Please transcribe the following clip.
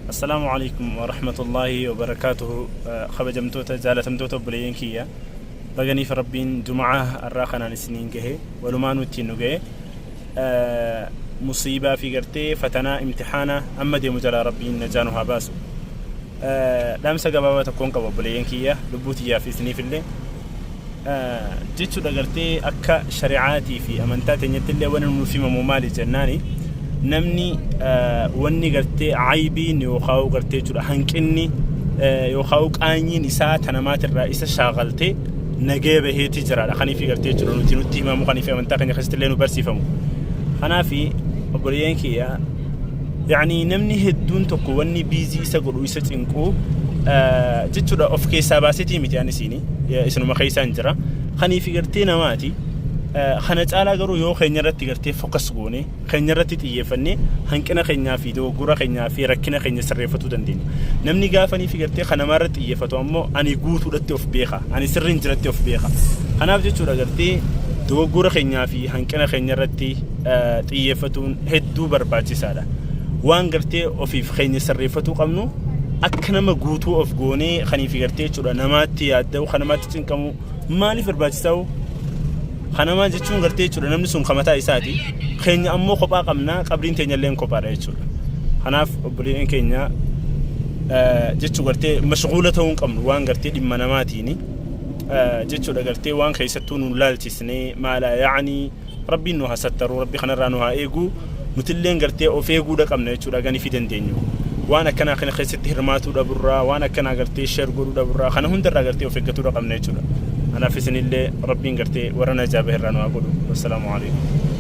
Assalaamu Aleykum Warahmatullaahi Wabarakaatuhu Kabajamtoota jaalatamtoota obboleeyyan kiyya baganiif Rabbiin juma'aa har'aa kanaan isiniin gahe walumaanuu ittiin nu gahe musiibaa fi gartee fatanaa imtixaana amma deemu jalaa Rabbiin najaa nu haa baasu. Dhaamsa gabaabaa tokkoon qaba obboleeyyan kiyya lubbuu tiyyaa fi isiniifillee jechuudha gartee akka shari'aatii fi amantaa teenyatti illee wanni nuuf himamu maali jennaani namni wanni gartee aybiin yookaan gartee jechuudha hanqinni yookaan qaanyiin isaa tanamaatirraa isa shaakaltee nagee baheeti jiraadha kaniif gartee jechuudha nuti nutti himamu kaniif amantaa keenya keessatti illee nu barsiifamu kanaaf obboleeyyan kiyya yaani namni hedduun tokko wanni biizii isa godhu isa cinqu jechuudha of keessaa baasetii miti ani isiini isinuma keessaan jira kaniif gartee namaati kana caalaa garuu yoo keenya irratti gartee fokas goone keenya irratti xiyyeeffanne hanqina keenyaa fi dogoggora keenyaa fi rakkina keenya sirreeffatuu dandeenya namni gaafanii fi gartee kan namaa irratti xiyyeeffatu ammoo ani guutuudhatti of beeka ani sirriin jiratti of beeka kanaaf jechuudha gartee dogoggora keenyaa fi hanqina keenya irratti xiyyeeffatuun hedduu barbaachisaadha. Waan gartee ofiif keenya sirreeffatuu qabnu akka nama guutuu of goonee kaniif gartee jechuudha namaatti yaadda'u kan namaatti cinqamu maaliif barbaachisaa kanamaa jechuun gartee jechuudha namni sun kan mataa isaati keenya ammoo kophaa qabna qabriin teenya illee kophaadha jechuudha. Kanaaf obboleeyyan keenya jechuu gartee mashguula ta'uu hin qabnu waan gartee dhimma namaatiini jechuudha gartee waan keessattuu nun laalchisnee maalaa yaa'anii Rabbiin nu haa sattaru, Rabbi kanarraa nu haa eegu. Nutilleen gartee of eeguudha qabna jechuudha gani fi dandeenyu. Waan akkanaa kana keessatti hirmaatuu dhaburraa, waan akkanaa gartee share godhuu dhaburraa, kana hundarraa gartee of eeggatuudha qabna jechuudha. Anaaf isinillee Rabbiin gartee warra najaa baherraa nu haa godhu. Wassalaamu alaikum.